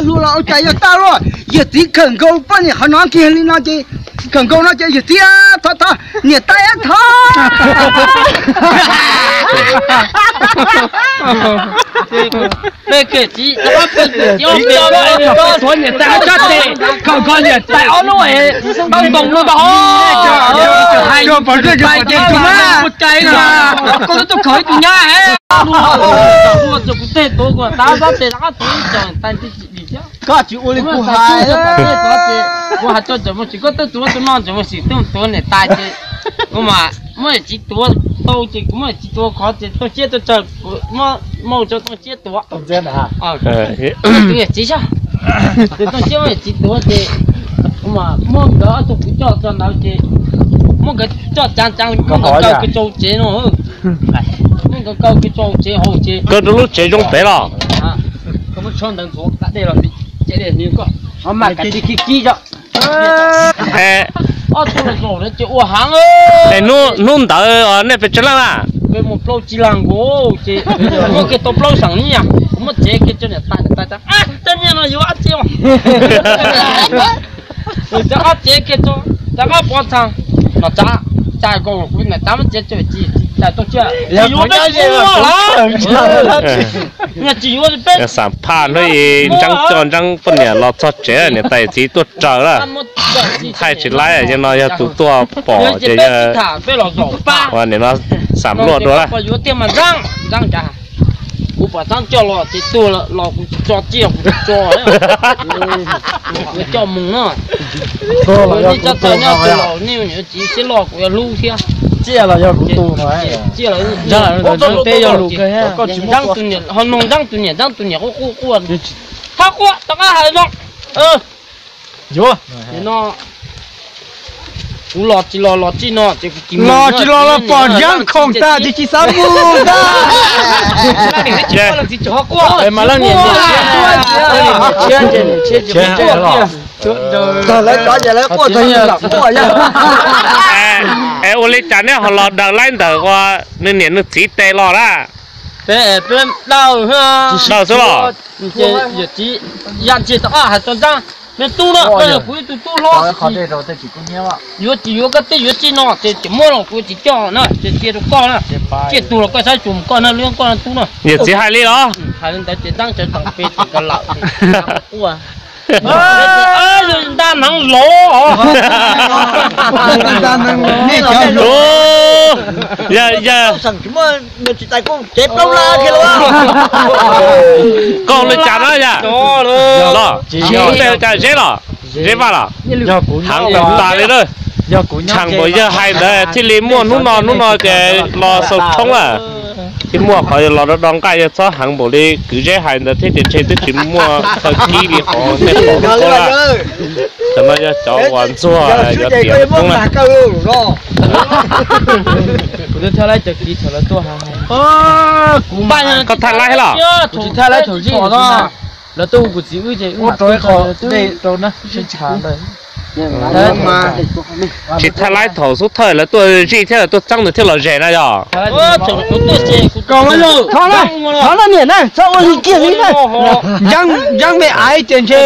Hlua los ua cas yog tag luaj, yawm txiv khawm nkaus poj niam qhov no kiag li no ces, khawm nkaus no ces yawm txiv thov thov niam tais thov. Peb niam tais ob tsob tes, khawm nkaus niam tais ob lub es, tau nkoos luaj npag hov. Hais niam tais ces tus mas, koj twb tuaj khawm ib tug nyab heev. Kuv tej tuav kuv tab tab tes rov qab tuav ib co niam tais ntij tsis dim thiab. Koj tsis ua li kuv hais. Kuv hais tso tseem mus sim, koj twb tuav tus no tseem mus sim tuaj tuav niam tais ces kuv mas muab yawm txiv tuav tau ces kuv muab yawm txiv tuav khov ces Tooj Siab tuaj tsawg, kuv muab maus rau Tooj Siab tuav. Tus yawm txiv xyov, tus Tooj Siab muab yawm txiv tuav ces kuv mas muab nkawd ob tug kuv coj tso ntawd ces muab nkawd coj tsav tsav, muab nkawd kaw kiag rau tsev no, muab nkawd kaw kiag rau tsev hauv ces. Kaw rau lub tsev zoo pem los? Koj muab tshuab ntawd ntxuav dej los, cem dej ni koj, mas kav tsij kib kib tso. Ob tug los zaum no ces ua heev. Hnub ntawd nej pes tsawg leej na? Peb muaj plaub tsib leeg nkaus ces muab kiag tau plaub xeem nyiaj, kuv muab tsev kiag rau niam tais, niam tais tias, tej nyiaj no yuav dab tsi os? Cov qab tsev kiag rau, cov qab pov txhag, no tsav, tsav nkaus kuv niam tais muab tsev rau tsis tsis tau tsiaj, tsis yuav peb tsis muaj lawm. Yog tsis yuav peb xam phaj hnub i ntseeb coj ntseeb poj niam los txog tsev, niam tais txiv tuaj raws lawm. Thaij tsis laib, yog no yog tus tuaj pom ces yog nim no xam luaj dua lawm. Yuav tiag mas ntxeeb ntxeeb cas, kuv pom ntxeeb coj los ces tuag los kuv tsis tso tsiaj, kuv tsis tso, kuv coj mus no. Nej tso tawm nyob tus laus, nej yuav txiv siab loj kuv yuav hlub thiab. Tsiaj los yog kuv tus no. Tsiaj los ntxeeb teb yog lus kawg thiab. Ntxeeb tus niam, ho noog ntxeeb tus niam, ntxeeb tus niam quaj quaj quaj, thab quaj rov qab hais no. Yuav no, kuv los tsis los los txij no ces kuv tsis los tsis los los pom yeeb khoom tag ces tsis xav mus ntag. Mas leej niam, tag lawv cov ces lawv quaj tag, es ua li cas neb ho los daws laib ntawm ua nws niam nws txiv tes los na? Peb, peb daws, daws xwb los? Yawm txiv ya ntsis tom qab hais tso ntxeeb, me tub no, koj yog kuv ib tug tub hlob, yuav tsis yuav koj tej yuav txij no ces tseem muab los kuv tsis coj na, ces cia rau koj na. Tsiaj tug los koj saib tsuas mus koj na, lub koj tub na. Yawm txiv hais li los? Hais li ntawd ces ntxeeb sawv tsees pem ces nkawd lawm. Ntaj hneev lov. Yog, yog, koj ua li cas no yog? Los, ua cas Zeb los? Zeb Vaj los? Heev tas li lawm. Tshav npaum yawg hais ntawd thiaj li muaj hnub no, hnub no ces los xaus tshoob lawm. Thiab muaj qhov los do do nqaij, yog txhob heev npaum li kwv Zeb hais ntawd thiab ces ntshe twb tsis muaj qhov kib li qhov nej pom no lawm. Cov no yog cov uas ntxuag yuav tiam poob na. Kuv twb thaj laib cov kiv thaum lawv tuaj. Koj thaj laib los? Kuv tsis thaj laib thaum zij no. Lawv tuaj hu kuv txiv wb ces wb mam tuaj rau na, sib tshav ntawd. Tsis thaj laib thaum xub thawj lawv tuaj zij thiab lawv tuaj txeeb ntawd thiaj los zes na yog? Thov na, niam na, txhob ua li kiag li na. Ntseeb me aiv ces ntshe.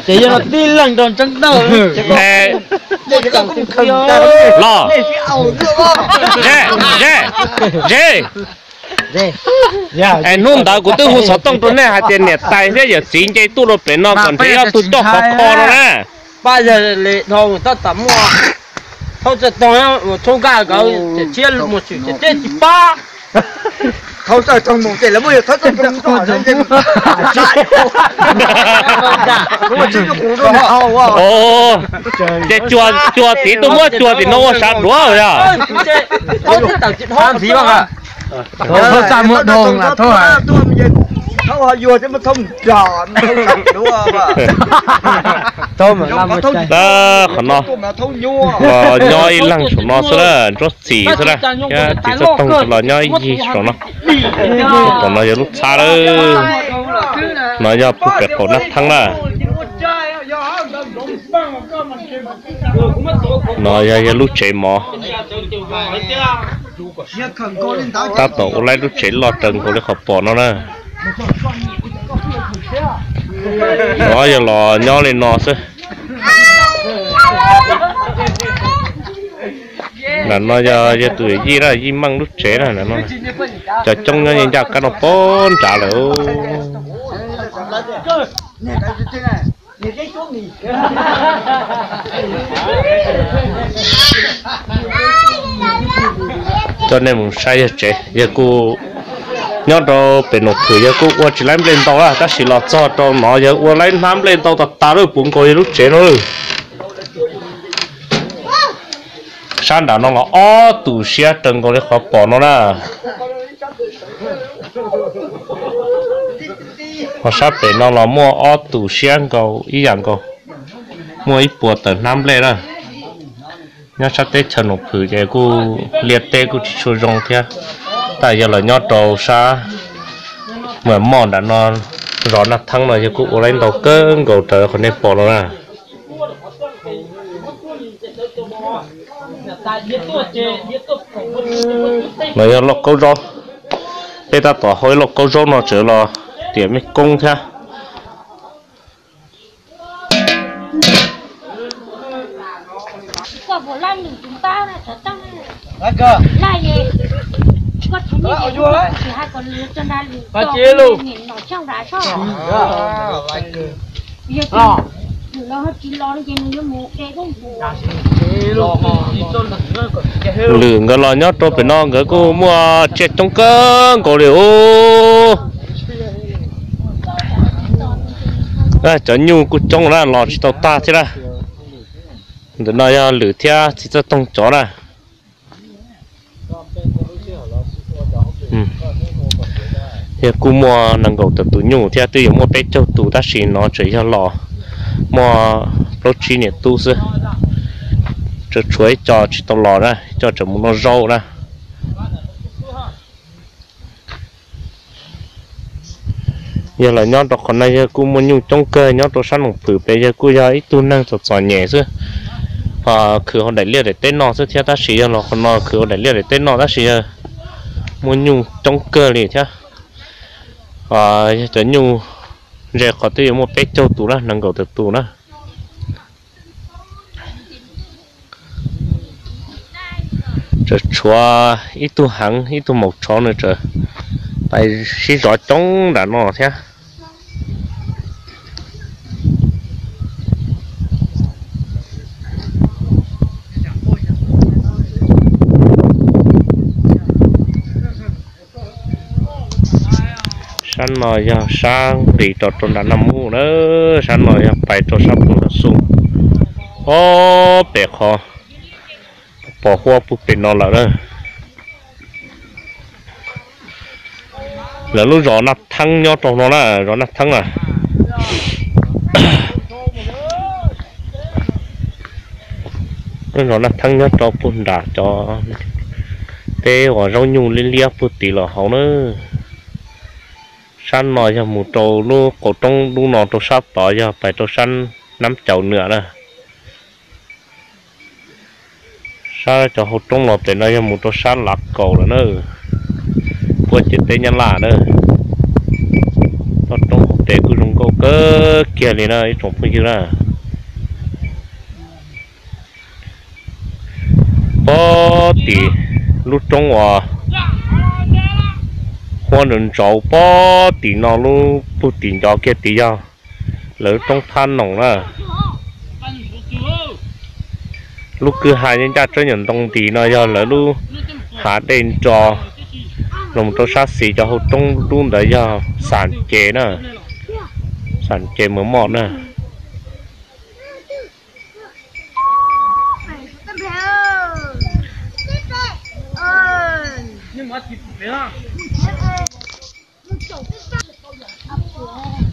Ces yog no tib leeg rau ntseeb tawg. Los, Zeb, Zeb, Zeb. Es hnub ntawd kuv twb hu xov tooj rau nej hais tias niam tais thiab yawm txiv nce tuaj rau pem no kom nrhiav ob tug coj qhov kho no na. Pab yog li dhau tab tom muaj thaub txawj toog mus tshoob nkaj nkawd ces tshiab mus tshwm ces tsis pab. Thaub txawj toog mus ces lawv muaj yog thaub txawj toog ces cua txiv tuaj muab cua tim no ua sav duav yog. Qhov no, nyob ib leeg saum no xwb na, ntsuab txim xwb na, thiab txiv txawj toog los nyob ib yig saum no. Tom no yog lub txhab lawm, no yog puag pem qaum Naj Theeb na. No yog yog lub tsev mov. Tab tom ua laib lub tsev loj raws nkaus li qhov pom no na. Nov yog los nyob li no xwb. Nram no yog yog tus yij na, yij Meej lub tsev na. Cov coob nyob ncaj kab no poob nrad lawm. Coj nej mus saib yawg tsev, yawg kuj nyob rau pem Noom Phwm, yawg kuj ua tsis laib nplej ntau lawm, tab sis los txog rau no yawg ua laib hnab nplej ntau tas tas lawm, puv nkaus yawg lub tsev no lawm. Sab nram no los ob tus siab raws nkaus li qhov pom no na. Ho sab pem no los muaj ob tus siab nkaus ib yam nkaus, muaj ib puas tawm hnab nplej na. Nyob sab teb chaws Noom Phwm ces kuj liaj teb kuj tsis tshua zoo thiab, tab yog los nyob rau sab Mas Moj nram no, zos Naj Theeb no yawg kuj ua laib ntau kawg nkaus raws qhov nej pom no na. No yog lauj kaub zaub, peb tab tom hau ib lauj kaub zaub no tseem los tiam mej koob thiab. Lwm nkawd los nyob rau pem no nkawd kuj muaj tsiaj coob kawg nkaus li os. Cov nyuj kuj coob na, los tsis tau tag thiab na. Ntawm no yog Lwm thiab txiv Txawj Toog cov na. Yog kuj muaj nees nkaum tawm tus nyuj thiab, twb yuav muaj peb caug tus tab sis no tseem yog los muaj plaub tsib niam tub xwb. Tseem tshuav ib co tsis tau los na, ib co tseem mus noj zaub na. Yog los nyob rau qhov no yawg kuj muaj nyuj coob kawg, nyob rau sab Noom Phwm pem yawg kuj yog ib tug neeg txom txom nyem xwb, khwv hauv daim liaj daim teb no xwb thiab, tab sis yog los qhov no khwv hauv daim liaj daim teb no tab sis yawg muaj nyuj coob kawg li thiab. Yog cov nyuj ze qhov twb yuav muaj peb caug tus na, nees nkaum tawm tus na. Tseem tshuav ib tug heev ib tug maum tshov nws tseem pais sib zov coob nram no thiab. Sab no yog sab nqis rau rau nram Naj Mub na, sab no yog pais rau sab Pus Nram Xu. Ob pem qhov pos huab puag pem no lawm na. Lawv lub zos Naj Theeb nyob rau no na, zos Naj Theeb na. Lub zos Naj Theeb nyob rau puag nram cov teb uas zaub nyuj liab liab puag tid los hauv na. Sab no yog mus rau lub qaum roob dub no rau sab tod yog pais rau sab Nab Caum Nwam na. Sab cov hauv roob los pem no yog mus rau sab Lav Kaus lawm na, puag ciam teb Nyab Laj na. Toj roob hauv pem kuj zoo nkauj kawg kiag li na ib tsoom phooj ywg na. Pob tim lub roob uas huab ntsauv ntsauv pob tim no lub puag tim ncov kiag tid yog lawv lub roob Thab Noom na. Lub kwj ha ncaj tsawb nyuam ntoo ntis no yog lawv lub hav dej nro los rau sab xis cov hauv roob dub ntawd yog Xam Ces na, Xam Ces Mos Moj na.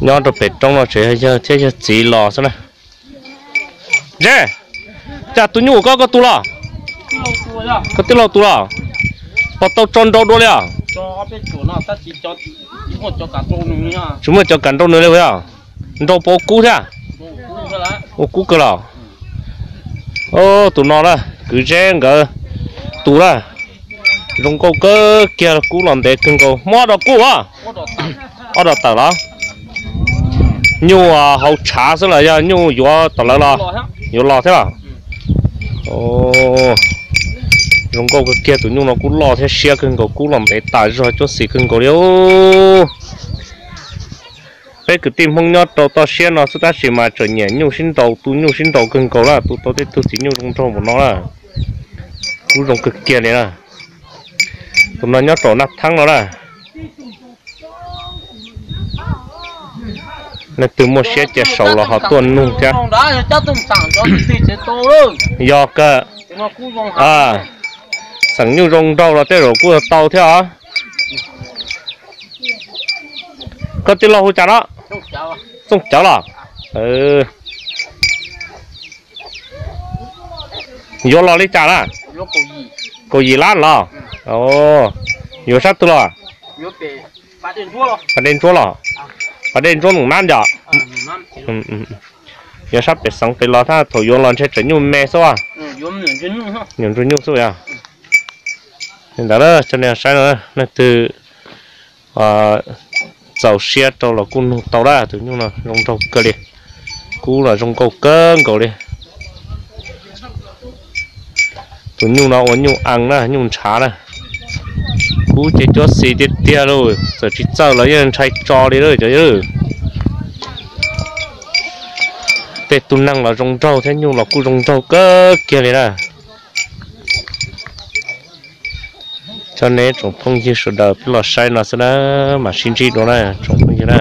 Nyob rau pem roob no tseem yog yawg thiab yawg txiv los xwb na. Ze, cas tus nyuj koj koj tu los? Koj tij laug tu los? Puas tau tso nrau dua li os? Tsis muaj cov kam nrau nws li puas yog? Nrau puas ua kub thiab? Ua kub kawg los? Tus no na, kwv Zeb nkawd tu na. Zoo nkauj kawg kiag, kub los ntev kawg nkaus. Muab ob dos kub a? Ob dos tawm los? Nyuj hauv tshav xwb los yog nyuj yuav tom lawv los? Yuav los thiab los? Zoo nkauj kawg kiag, tus nyuj no kub loj thiab siab kawg nkaus, kub los ntev tas zog, cuab xim kawg nkaus li. Peb kwv tij Hmoob nyob rau toj siab no xwb tab sis mas tseem nyiam nyuj sib nraus, tu nyuj sib nraus kawg nkaus lawm, tu tau tej tug txiv nyuj zoo nraug npaum no lawm. Kub zoo kawg kiag li na. Tus no nyob rau Naj Theeb no na. Leej twg muaj siab cia saud los ho tuaj nug thiab. Yog kawg, xeem nyuj zoo nraug los tej zaum kuj tau thiab os. Koj tij laug hu cas no? Txooj Cawv los? Yuav los li cas na? Kaum yim lab los? Yuav sab twg los? Pas Dej Ntsuab los? Pas Dej Ntsuab num nab nco. Yuav sab pem xeev pem los, thaum yuav los ntshe tseem nyuj me xwb. Nyuam ntsuag nyuj xwb yog. Li ntawd coj nej saib no, leej twg txaus siab rau los kuj nug tau na, tus nyuj no zoo nraug kawg li. Kub los zoo nkauj kawg nkaus li. Tus nyuj no ua nyuj ees na, nyuj ntshav na. Kub ces cuab xis tiag tiag lauj, txawm tsis txawj los yeej ntshai tso li lauj cov. Tej tug neeg los zoo nraug thiab nyuj los kuj zoo nraug kawg kiag li na. Coj nej tsoom phooj ywg sawv daws peb los saib no xwb na, mam sib ntsib dua na tsoom phooj ywg na.